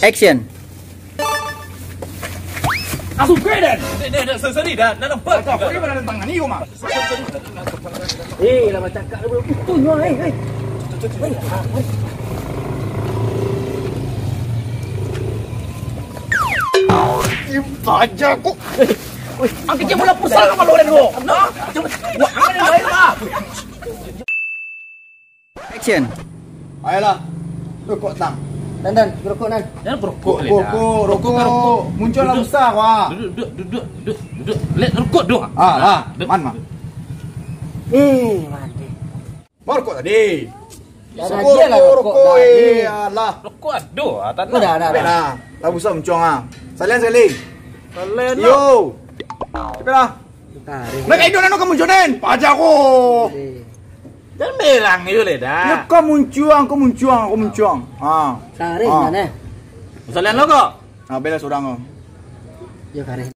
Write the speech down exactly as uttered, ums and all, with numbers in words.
Action. Asuh kau, Dan. Dek, dek, dek, sorry, sorry, Dan. Dan nampak. Kau ni mana tentang ni, kau, Mak? Eh, lah bacakak tu, putus, wah, eh, eh. Paja kau. Ang kecil mula pusing sama lo, Dan, kau. Nah, cuma, wah, ang ni lain lah. Action. Ayolah. Rokok, Tang. Nan, Nan, rokok, Nan. Jangan rokok, Lek, dah. Rokok, rokok, rokok. Muncuang lah. Duduk. Besar, wah. Duduk, duduk, duduk, duduk, duduk. Lek, rokok doh. Ah, ah, duduk, man, man. Duduk. Eh, mati. Mau rokok tadi? Dah, rokok, dah, rokok, lah, rokok, rokok, eh, alah. Rokok ado, ah, tak nak. Dah, dah, dah. Lah, lah besar muncuang, ah. Salian sakali. Salian lah. Yo. Capek lah. Tarik. Nak kain dulu, anu, kamu jonen. Paja ko. Eh. Jangan berang je, Lek, dah. Ya, kau muncuang, kau muncuang, kau muncuang. Ha. Kareh. Ha. Mana? Salian lo kok? Ha, bela surang kau. Ya, kareh.